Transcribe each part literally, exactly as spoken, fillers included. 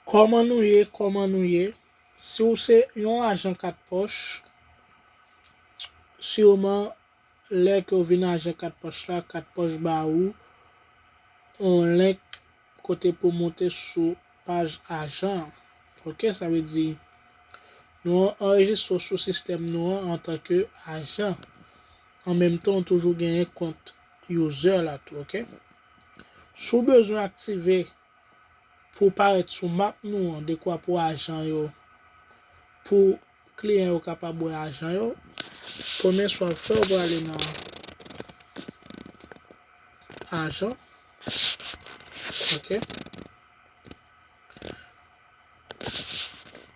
Kòman nou ye? Kòman nou ye? Si w se yon ajan kat pòch, siman lè ke w vin ajan kat pòch la, kat pòch ba ou yon link kote pou w monte sou paj ajan an. Ok, sa vle di nou anrejistre w sou sistèm nou an antanke ajan. An menm tan, w toujou genyen kont user la tou, ok? Si w bezwen aktive pou w parèt sou map nou an, dekwa pou ajan yo, pou kliyan yo kapab wè ajan yo, premye sa w ap fè, w prale nan ajan. Ok.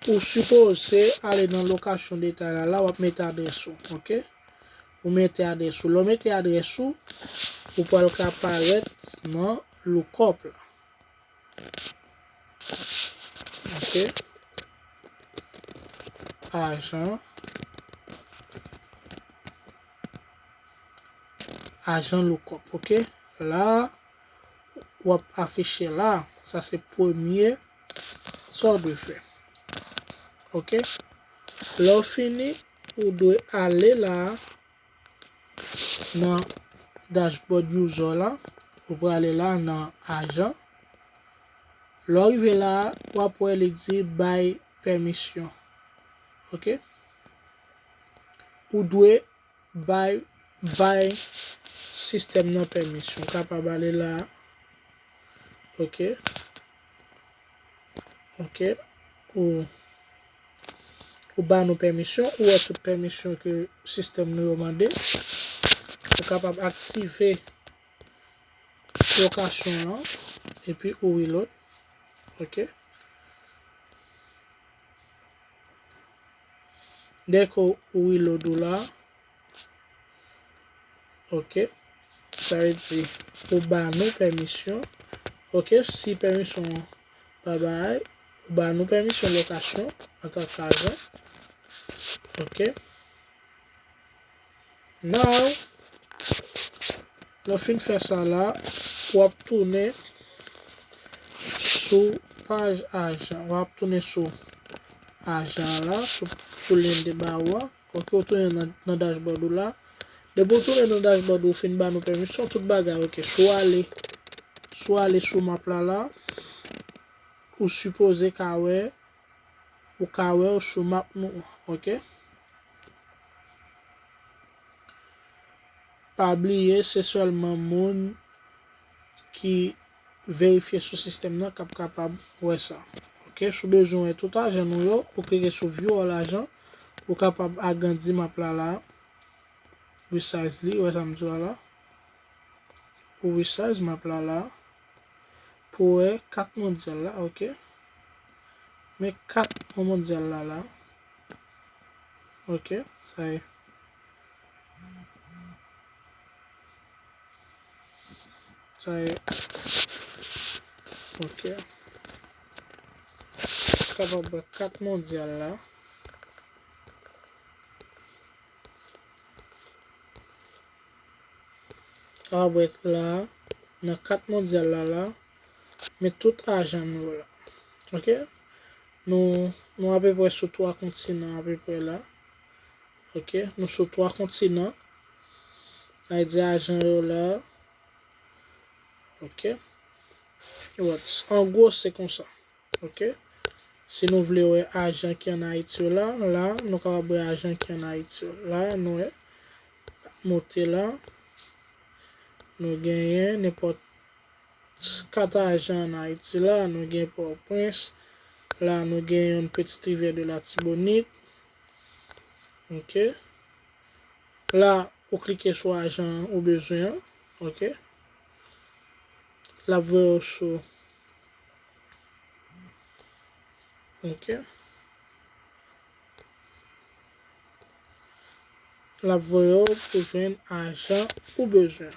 Ou sipoze ale nan lokasyon detay la, la w ap mete adrès ou, ok? Ou mete adrès ou. Lè w mete adrès ou, ou pral ka parèt nan lookup la. Ok. Ajan. Ajan lookup, ok. La, w ap afiche la. Sa se premye sa w dwe fè. Ok. Lè w fini, ou dwe ale la nan dashboard user la. Ou prale la nan ajan. Lè w rive la, w ap wè li di bay pèmisyon. Ok. Ou dwe bay, bay sistèm nan pèmisyon. Ou kapab ale la. Ok. Ok. Ou, ou ba nou pèmisyon. Ou wè tout pèmisyon ke sistèm nou yo mande. Ou kapab aktive lokasyon an. Epi ou reload. Ok. Dèke ou reload ou la. Ok. Sa vle di ou ba nou pèmisyon. Ok, si pèmisyon an pa bay, ou ba nou pèmisyon lokasyon antanke ajan. Ok. Now, lè w fin fè sa la, w ap tounen sou paj ajan. W ap tounen sou ajan la, sou, sou lyen de ba ou a. Ok, ou tounen nan, nan dashboard ou la. Depi ou tounen nan dashboard ou, fin ba nou pèmisyon, tout bagay, ok. Si w ale, si w ale sou map la la, ou sipoze ka wè, ou ka wè w sou map nou, ok. Pa bliye, se sèlman moun ki verifye sou sistèm nan k ap kapab wè sa. Ok, si w bezwen wè tout ajan nou yo, ou klike sou view all ajan, ou kapab agrandi map la la, resize li, wè sa m di w la. Ou resize map la la. Pou wè kat mondyal la, ok. Men kat mondyal la la. Ok, sa ye. Sa ye. Ok. Kapab wè kat mondyal la. Kapab wè la, nan kat mondyal la la, men tout ajan nou yo la. Ok? Nou, nou apeprè sou twa kontinan apeprè la. Ok? Nou sou twa kontinan. Sa vle di ajan yo la. Ok? What? An gwo, se konsa. Ok? Si nou vle wè ajan ki ann Ayiti yo la, la, nou kapab wè ajan ki ann Ayiti yo. La, nou wè, monte la, nou genyen nenpòt kat ajan ann Ayiti la, nou gen Pòtoprens, la, nou gen yon Petite Rivière de l'Artibonite. Ok? La, ou klike sou ajan ou bezwen an. Ok? L ap voye w sou. Ok. L ap voye w pou jwenn ajan ou bezwen.